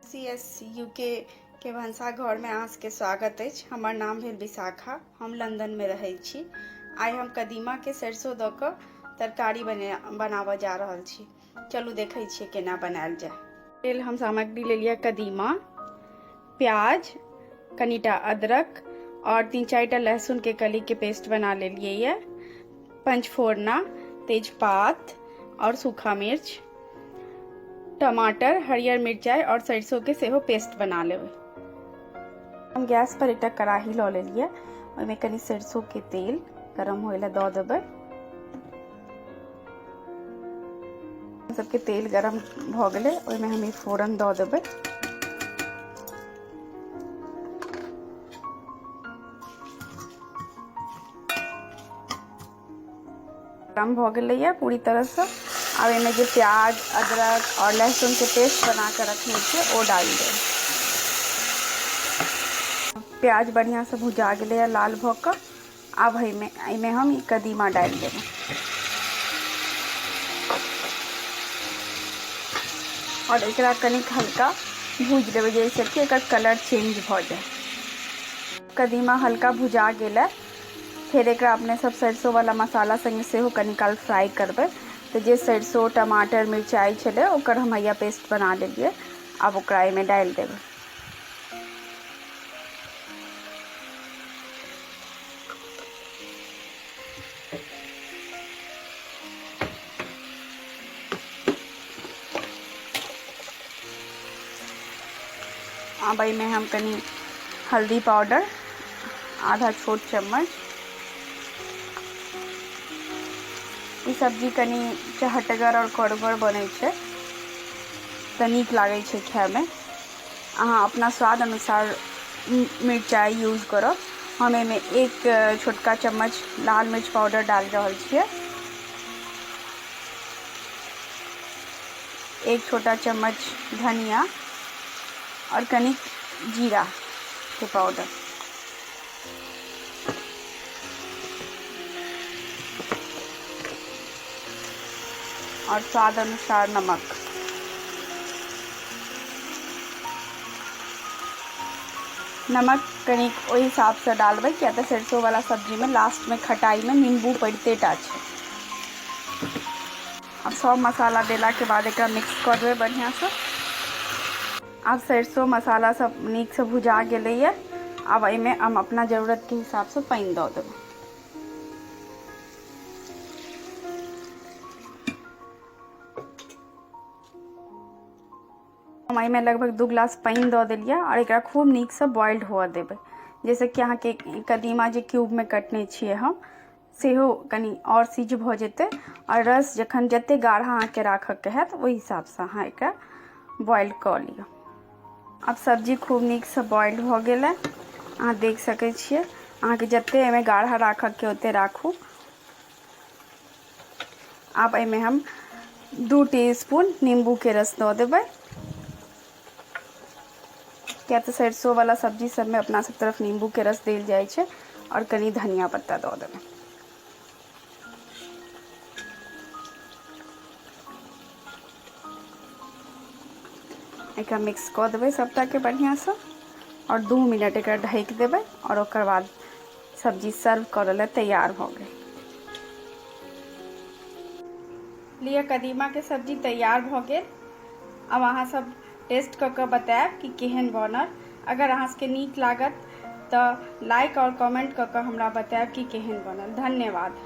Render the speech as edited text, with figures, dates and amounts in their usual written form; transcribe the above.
C S U के के भनसाघरमे अहाँ सबके स्वागत अछि। हमर नाम भेल विशाखा, हम लंदनमे रहै छी। आइ हम कदीमाके सरिसो दऽ कऽ तरकारी बनाबऽ जा रहल छी। चलू देखै छियै केना बनायल जाय। लेल हम सामग्री लेलियै कदीमा, प्याज, कनिटा अदरक और 3-4 टा लहसुन के कली के पेस्ट बना लेलियै ये, पंचफोरना, तेजपात और सूखा मिर्च, टमाटर, हरियर मिरचाई और सरसों के सेहो पेस्ट बना लेबै। हम गैस पर एकटा कड़ाही लऽ लेलियै, ओहिमे कनि सरसों के तेल गरम होय लए दऽ देबै। सबके तेल गरम भऽ गेलै, ओहिमे हम ई फोरन दऽ देबै। गरम भऽ गेलैए पूरी तरहसँ। आब एहिमे जे प्याज, अदरक आओर लहसुनके पेस्ट बना कऽ रखने छियै ओ डालि देबै। प्याज बढ़िआँसँ भुजा गेलैए लाल भऽ कऽ। आब एहिमे हम ई कदीमा डालि देबै आओर एकरा कनिक हल्का भूजि लेबै, जाहिसँ कि एकर कलर चेंज भऽ जाय। कदीमा हल्का भुजा गेलै, फेर एकरा अपने सब सरसों वाला मसाला संगे सेहो कनी काल फ्राई करबै। तऽ जे सरसों, टमाटर, मिरचाइ छलै ओकर हम हैया पेस्ट बना लेलियै, आब ओकरा एहिमे डालि देबै। आब एहिमे हम कनि हल्दी पाउडर आधा छोट चम्मच। ई सब्जी कनि चहटगर आओर कड़गर बनै छै तऽ नीक लागै छै खायमे। अहाँ अपना स्वाद अनुसार मिरचाइ यूज करब। हम एहिमे 1 छोटका चम्मच लाल मिर्च पाउडर डालि रहल छियै, 1 छोटा चम्मच धनिया और कनिक जीरा के पाउडर। और स्वाद अनुसार नमक। नमक कनिक ओहि हिसाबसँ डालबै, किया तऽ सरसों वाला सब्जीमे लास्टमे खटाइमे नींबू पड़िते टा छै। आब सब मसाला देलाके बाद एकरा मिक्स कऽ देबै बढ़िआँसँ। आब सरसों मसाला सब नीकसँ भुजा गेलैए। आब एहिमे हम अपना जरूरतके हिसाबसँ पानि दऽ देबै। हम एहिमे लगभग 2 गिलास पानि दऽ देलियै आओर एकरा खूब नीकसँ बॉइल्ड हुअ देबै, जाहिसँ कि अहाँके कदीमा जे क्यूबमे कटने छियै हम सेहो कनि आओर सिझ भऽ जेतै आओर रस जखन जते गाढ़ा अहाँके राखऽके हैत ओहि हिसाबसँ अहाँ एकरा बॉइल कऽ लिअ। आब सब्जी खूब नीकसँ बॉइल भऽ गेलै, अहाँ देख सकै छियै। अहाँके जते एहिमे गाढ़ा राखऽके ओते राखू। आब एहिमे हम 2 टीस्पून नींबूके रस दऽ देबै, किया तऽ सरसों वाला सब्जी सबमे अपना सब तरफ नींबूके रस देल जाइ छै। आओर कनि धनिया पत्ता दऽ देबै। एकरा मिक्स कऽ देबै सबटाके बढ़िआँसँ आओर 2 मिनट एकरा ढकि देबै आओर ओकर बाद सब्जी सर्व करऽ लए तैयार भऽ गेल। लिअ, कदीमाके सब्जी तैयार भऽ गेल। आब अहाँ सब टेस्ट कऽ कऽ बतायब कि केहन बनल। अगर अहाँ सबके नीक लागत तऽ लाइक आओर कमेंट कऽ कऽ हमरा बतायब कि केहन बनल। धन्यवाद।